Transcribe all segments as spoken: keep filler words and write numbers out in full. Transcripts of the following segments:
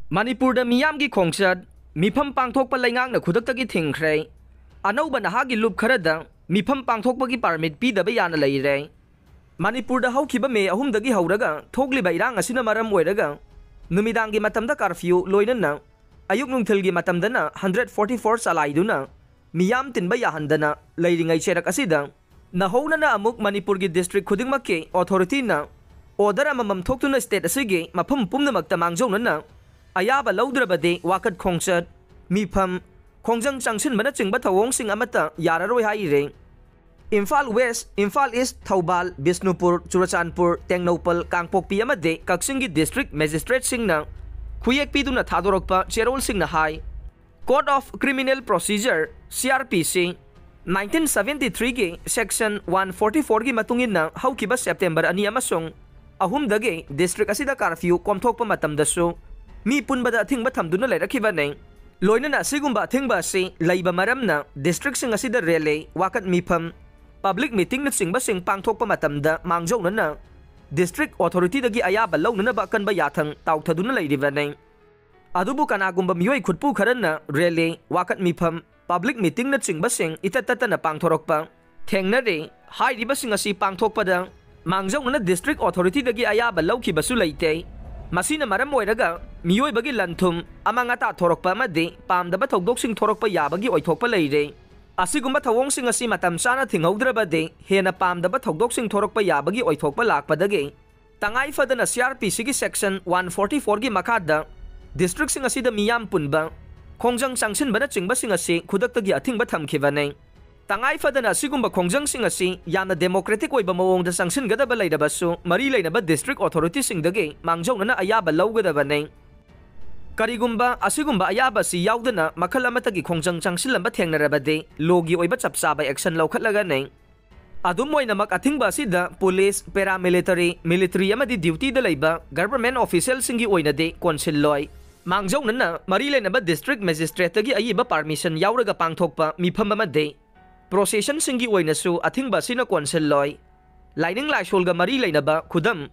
ꯃꯅꯤꯄꯨꯔꯗ ꯃꯤꯌꯥꯝꯒꯤ ꯈꯣꯡꯆꯠ, ꯃꯤꯐꯝ ꯄꯥꯡꯊꯣꯛꯄ ꯂꯩꯉꯥꯛꯅ ꯈꯨꯗꯛꯇꯒꯤ ꯊꯤꯡꯈ꯭ꯔꯦ꯫ ꯑꯅꯧꯕ ꯅꯍꯥꯒꯤ ꯂꯨꯞ ꯈꯔꯗ ꯃꯤꯐꯝ ꯄꯥꯡꯊꯣꯛꯄꯒꯤ ꯄꯥꯔꯃꯤꯠ ꯄꯤꯗꯕ ꯌꯥꯅ ꯂꯩꯔꯦ꯫ ꯃꯅꯤꯄꯨꯔꯗ ꯍꯧꯈꯤꯕ ꯃꯦ ꯑꯍꯨꯝꯗꯒꯤ ꯍꯧꯔꯒ ꯊꯣꯛꯂꯤꯕ ꯏꯔꯥꯡ ꯑꯁꯤꯅ ꯃꯔꯝ ꯑꯣꯏꯔꯒ ꯅꯨꯃꯤꯗꯥꯡꯒꯤ ꯃꯇꯝꯗ ꯀꯥꯔꯐ꯭ꯌꯨ ꯂꯣꯏꯅꯅ ꯑꯌꯨꯛ ꯅꯨꯡꯊꯤꯜꯒꯤ ꯃꯇꯝꯗꯅ ꯍꯟꯗ꯭ꯔꯦꯠ ꯐꯣꯔꯇꯤ ꯐꯣꯔ ꯆꯂꯥꯏꯗꯨꯅ ꯃꯤꯌꯥꯝ ꯇꯤꯟꯕ ꯌꯥꯍꯟꯗꯅ ꯂꯩꯔꯤꯉꯩ ꯆꯩꯔꯛ ꯑꯁꯤꯗ ꯅꯧꯍꯧꯅꯅ ꯑꯃꯨꯛ ꯃꯅꯤꯄꯨꯔꯒꯤ ꯗꯤꯁꯇ꯭ꯔꯤꯛ ꯈꯨꯗꯤꯡꯃꯛꯀꯤ ꯑꯣꯊꯣꯔꯤꯇꯤꯅ ꯑꯣꯔꯗꯔ ꯑꯃꯃꯝ ꯊꯣꯛꯇꯨꯅ ꯁ꯭ꯇꯦꯠ ꯑꯁꯤꯒꯤ ꯃꯐꯝ ꯄꯨꯝꯅꯃꯛꯇ ꯃꯥꯡꯖꯧꯅꯅ ꯑꯌꯥꯕ ꯂꯧꯗ꯭ꯔꯕꯗꯤ ꯋꯥꯀꯠ ꯈꯣꯡꯆꯠ, ꯃꯤꯐꯝ, ꯈꯣꯡꯖꯪ ꯆꯪꯁꯤꯟꯕꯅꯆꯤꯡꯕ ꯊꯧꯑꯣꯡꯁꯤꯡ ꯑꯃꯠꯇ ꯌꯥꯔꯔꯣꯏ ꯍꯥꯏꯔꯤ꯫ ꯏꯝꯐꯥꯜ ꯋꯦꯁ, ꯏꯝꯐꯥꯜ ꯏꯁ, ꯊꯧꯕꯥꯜ, ꯕꯤꯁꯅꯨꯄꯨꯔ, ꯆꯨꯔꯆꯥꯟꯄꯨꯔ, ꯇꯦꯡꯅꯧꯄꯜ, ꯀꯥꯡꯄꯣꯛꯄꯤ ꯑꯃꯗꯤ ꯀꯛꯆꯤꯡꯒꯤ ꯗꯤꯁꯇ꯭ꯔꯤꯛ ꯃꯦꯖꯤꯁꯇ꯭ꯔꯦꯠꯁꯤꯡꯅ ꯈꯨꯌꯦꯛ ꯄꯤꯗꯨꯅ ꯊꯥꯗꯣꯔꯛꯄ ꯆꯦꯔꯣꯜꯁꯤꯡꯅ ꯍꯥꯏ, Code of Criminal Procedure, C R P C, nineteen seventy three ꯒꯤ section one forty four ꯒꯤ ꯃꯇꯨꯡ ꯏꯟꯅ ꯍꯧꯈꯤꯕ ꯁꯦꯞꯇꯦꯝꯕꯔ ꯑꯅꯤ ꯑꯃꯁꯨꯡ ꯑꯍꯨꯝꯗꯒꯤ ꯗꯤꯁꯇ꯭ꯔꯤꯛ ꯑꯁꯤꯗ ꯀꯥꯔꯐ꯭ꯌꯨ ꯀꯣꯝꯊꯣꯛꯄ ꯃꯇꯝꯗꯁꯨ ꯃꯤ ꯄꯨꯟꯕꯗ ꯑꯊꯤꯡꯕ ꯊꯝꯗꯨꯅ ꯂꯩꯔꯛꯈꯤꯕꯅꯤ꯫ ꯂꯣꯏꯅꯅ ꯑꯁꯤꯒꯨꯝꯕ ꯑꯊꯤꯡꯕ ꯑꯁꯤ ꯂꯩꯕ ꯃꯔꯝꯅ ꯗꯤꯁꯇ꯭ꯔꯤꯛꯁꯤꯡ ꯑꯁꯤꯗ ꯔꯦꯂꯤ, ꯋꯥꯀꯠ ꯃꯤꯐꯝ, ꯄꯕ꯭ꯂꯤꯛ ꯃꯤꯇꯤꯡꯅꯆꯤꯡꯕꯁꯤꯡ ꯄꯥꯡꯊꯣꯛꯄ ꯃꯇꯝꯗ ꯃꯥꯡꯖꯧꯅꯅ ꯗꯤꯁꯇ꯭ꯔꯤꯛ ꯑꯣꯊꯣꯔꯤꯇꯤꯗꯒꯤ ꯑꯌꯥꯕ ꯂꯧꯅꯅꯕ ꯑꯀꯟꯕ ꯌꯥꯊꯪ ꯇꯥꯎꯊꯗꯨꯅ ꯂꯩꯔꯤꯕꯅꯤ꯫ ꯑꯗꯨꯕꯨ ꯀꯅꯥꯒꯨꯝꯕ ꯃꯤꯑꯣꯏ ꯈꯨꯠꯄꯨ ꯈꯔꯅ ꯔꯦꯂꯤ, ꯋꯥꯀꯠ ꯃꯤꯐꯝ, ꯄꯕ꯭ꯂꯤꯛ ꯃꯤꯇꯤꯡꯅꯆꯤꯡꯕꯁꯤꯡ ꯏꯇꯠ ꯇꯠꯇꯅ ꯄꯥꯡꯊꯣꯔꯛꯄ ꯊꯦꯡꯅꯔꯦ꯫ ꯍꯥꯏꯔꯤꯕꯁꯤꯡ ꯑꯁꯤ ꯄꯥꯡꯊꯣꯛꯄꯗ ꯃꯥꯡꯖꯧꯅꯅ ꯗꯤꯁꯇ꯭ꯔꯤꯛ ꯑꯣꯊꯣꯔꯤꯇꯤꯗꯒꯤ ꯑꯌꯥꯕ ꯂꯧꯈꯤꯕꯁꯨ ꯂꯩꯇꯦ꯫ ꯃꯁꯤꯅ ꯃꯔꯝ ꯑꯣꯏꯔꯒ ꯃꯤꯑꯣꯏꯕꯒꯤ ꯂꯟ ꯊꯨꯝ, ꯑꯃꯥꯡ ꯑꯇꯥ ꯊꯣꯔꯛꯄ ꯑꯃꯗꯤ ꯄꯥꯝꯗꯕ ꯊꯧꯗꯣꯛꯁꯤꯡ ꯊꯣꯔꯛꯄ ꯌꯥꯕꯒꯤ ꯑꯣꯏꯊꯣꯛꯄ ꯂꯩꯔꯦ꯫ ꯑꯁꯤꯒꯨꯝꯕ ꯊꯧꯑꯣꯡꯁꯤꯡ ꯑꯁꯤ ꯃꯇꯝ ꯆꯥꯅ ꯊꯤꯡꯍꯧꯗ꯭ꯔꯕꯗꯤ ꯍꯦꯟꯅ ꯄꯥꯝꯗꯕ ꯊꯧꯗꯣꯛꯁꯤꯡ ꯊꯣꯔꯛꯄ ꯌꯥꯕꯒꯤ ꯑꯣꯏꯊꯣꯛꯄ ꯂꯥꯛꯄꯗꯒꯤ ꯇꯉꯥꯏ ꯐꯗꯅ C R P C ꯒꯤ section one forty four ꯒꯤ ꯃꯈꯥꯗ ꯗꯤꯁꯇ꯭ꯔꯤꯛꯁꯤꯡ ꯑꯁꯤꯗ ꯃꯤꯌꯥꯝ ꯄꯨꯟꯕ, ꯈꯣꯡꯖꯪ ꯆꯪꯁꯤꯟꯕꯅꯆꯤꯡꯕꯁꯤꯡ ꯑꯁꯤ ꯈꯨꯗꯛꯇꯒꯤ ꯑꯊꯤꯡꯕ ꯊꯝꯈꯤꯕꯅꯤ꯫ ꯇꯉꯥꯏ ꯐꯗꯅ ꯑꯁꯤꯒꯨꯝꯕ ꯈꯣꯡꯖꯪꯁꯤꯡ ꯑꯁꯤ ꯌꯥꯝꯅ ꯗꯦꯃꯣꯀ꯭ꯔꯦꯇꯤꯛ ꯑꯣꯏꯕ ꯃꯑꯣꯡꯗ ꯆꯪꯁꯤꯟꯒꯗꯕ ꯂꯩꯔꯕꯁꯨ ꯃꯔꯤ ꯂꯩꯅꯕ ꯗꯤꯁꯇ꯭ꯔꯤꯛ ꯑꯣꯊꯣꯔꯤꯇꯤꯁꯤꯡꯗꯒꯤ ꯃꯥꯡꯖꯧꯅꯅ ꯑꯌꯥꯕ ꯂꯧꯒꯗꯕꯅꯤ꯫ ꯀꯔꯤꯒꯨꯝꯕ ꯑꯁꯤꯒꯨꯝꯕ ꯑꯌꯥꯕ ꯑꯁꯤ ꯌꯥꯎꯗꯅ ꯃꯈꯜ ꯑꯃꯠꯇꯒꯤ ꯈꯣꯡꯖꯪ ꯆꯪꯁꯤꯜꯂꯝꯕ ꯊꯦꯡꯅꯔꯕꯗꯤ ꯂꯣꯒꯤ ꯑꯣꯏꯕ ꯆꯞ ꯆꯥꯕ ꯑꯦꯛꯁꯟ ꯂꯧꯈꯠꯂꯒꯅꯤ꯫ ꯑꯗꯨꯝ ꯑꯣꯏꯅꯃꯛ ꯑꯊꯤꯡꯕ ꯑꯁꯤꯗ ꯄꯨꯂꯤꯁ, ꯄꯦꯔꯥꯃꯤꯂꯤꯇꯔꯤ, ꯃꯤꯂꯤꯇꯔꯤ ꯑꯃꯗꯤ ꯗ꯭ꯌꯨꯇꯤꯗ ꯂꯩꯕ ꯒꯚꯔꯟꯃꯦꯟꯠ ꯑꯣꯐꯤꯁꯤꯌꯦꯜꯁꯤꯡꯒꯤ ꯑꯣꯏꯅꯗꯤ ꯀꯣꯟꯁꯤꯜꯂꯣꯏ꯫ ꯃꯥꯡꯖꯧꯅꯅ ꯃꯔꯤ ꯂꯩꯅꯕ ꯗꯤꯁꯇ꯭ꯔꯤꯛ ꯃꯦꯖꯤꯁꯇ꯭ꯔꯦꯠꯇꯒꯤ ꯑꯏꯕ ꯄꯥꯔꯃꯤꯁꯟ ꯌꯥꯎꯔꯒ ꯄꯥꯡꯊꯣꯛꯄ ꯃꯤꯐꯝ ꯑꯃꯗꯤ ꯄ꯭ꯔꯣꯁꯦꯁꯟꯁꯤꯡꯒꯤ ꯑꯣꯏꯅꯁꯨ ꯑꯊꯤꯡꯕ ꯑꯁꯤꯅ ꯀꯣꯟꯁꯤꯜꯂꯣꯏ꯫ ꯂꯥꯏꯅꯤꯡ ꯂꯥꯏꯁꯣꯜꯒ ꯃꯔꯤ ꯂꯩꯅꯕ, ꯈꯨꯗꯝ,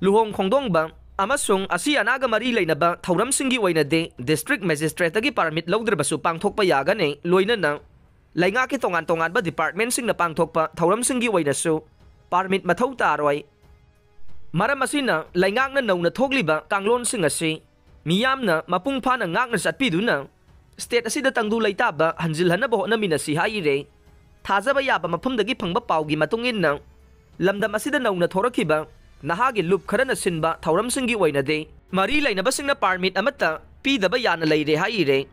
ꯂꯨꯍꯣꯡ ꯈꯣꯡꯗꯣꯡꯕ, ꯑꯃꯁꯨꯡ ꯑꯁꯤ ꯑꯅꯥꯒ ꯃꯔꯤ ꯂꯩꯅꯕ ꯊꯧꯔꯝꯁꯤꯡꯒꯤ ꯑꯣꯏꯅꯗꯤ district magistrateꯇꯒꯤ permit ꯂꯧꯗ꯭ꯔꯕꯁꯨ ꯄꯥꯡꯊꯣꯛꯄ ꯌꯥꯒꯅꯤ꯫ ꯂꯣꯏꯅꯅ ꯂꯩꯉꯥꯛꯀꯤ ꯇꯣꯉꯥꯟ ꯇꯣꯉꯥꯟꯕ departmentꯁꯤꯡꯅ ꯄꯥꯡꯊꯣꯛꯄ ꯊꯧꯔꯝꯁꯤꯡꯒꯤ ꯑꯣꯏꯅꯁꯨ permit ꯃꯊꯧ ꯇꯥꯔꯣꯏ꯫ ꯃꯔꯝ ꯑꯁꯤꯅ ꯂꯩꯉꯥꯛꯅ ꯅꯧꯅ ꯊꯣꯛꯂꯤꯕ ꯀꯥꯡꯂꯣꯟꯁꯤꯡ ꯑꯁꯤ ꯃꯤꯌꯥꯝꯅ ꯃꯄꯨꯡ ꯐꯥꯅ ꯉꯥꯛꯅ ꯆꯠꯄꯤꯗꯨꯅ state ꯑꯁꯤꯗ ꯇꯪꯗꯨ ꯂꯩꯇꯥꯕ ꯍꯟꯖꯤꯜꯍꯟꯅꯕ ꯍꯣꯠꯅꯃꯤꯟꯅꯁꯤ ꯍꯥꯏꯔꯦ꯫ ꯊꯥꯖꯕ ꯌꯥꯕ ꯃꯐꯝꯗꯒꯤ ꯐꯪꯕ ꯄꯥꯎꯒꯤ ꯃꯇꯨꯡ ꯏꯟꯅ, ꯂꯝꯗꯝ ꯑꯁꯤꯗ ꯅꯧꯅ ꯊꯣꯔꯛꯈꯤꯕ ꯅꯍꯥꯒꯤ ꯂꯨꯞ ꯈꯔꯅ ꯁꯤꯟꯕ ꯊꯧꯔꯝꯁꯤꯡꯒꯤ ꯑꯣꯏꯅꯗꯤ ꯃꯔꯤ ꯂꯩꯅꯕꯁꯤꯡꯅ permit ꯑꯃꯠꯇ ꯄꯤꯗꯕ ꯌꯥꯅ ꯂꯩꯔꯦ ꯍꯥꯏꯔꯦ꯫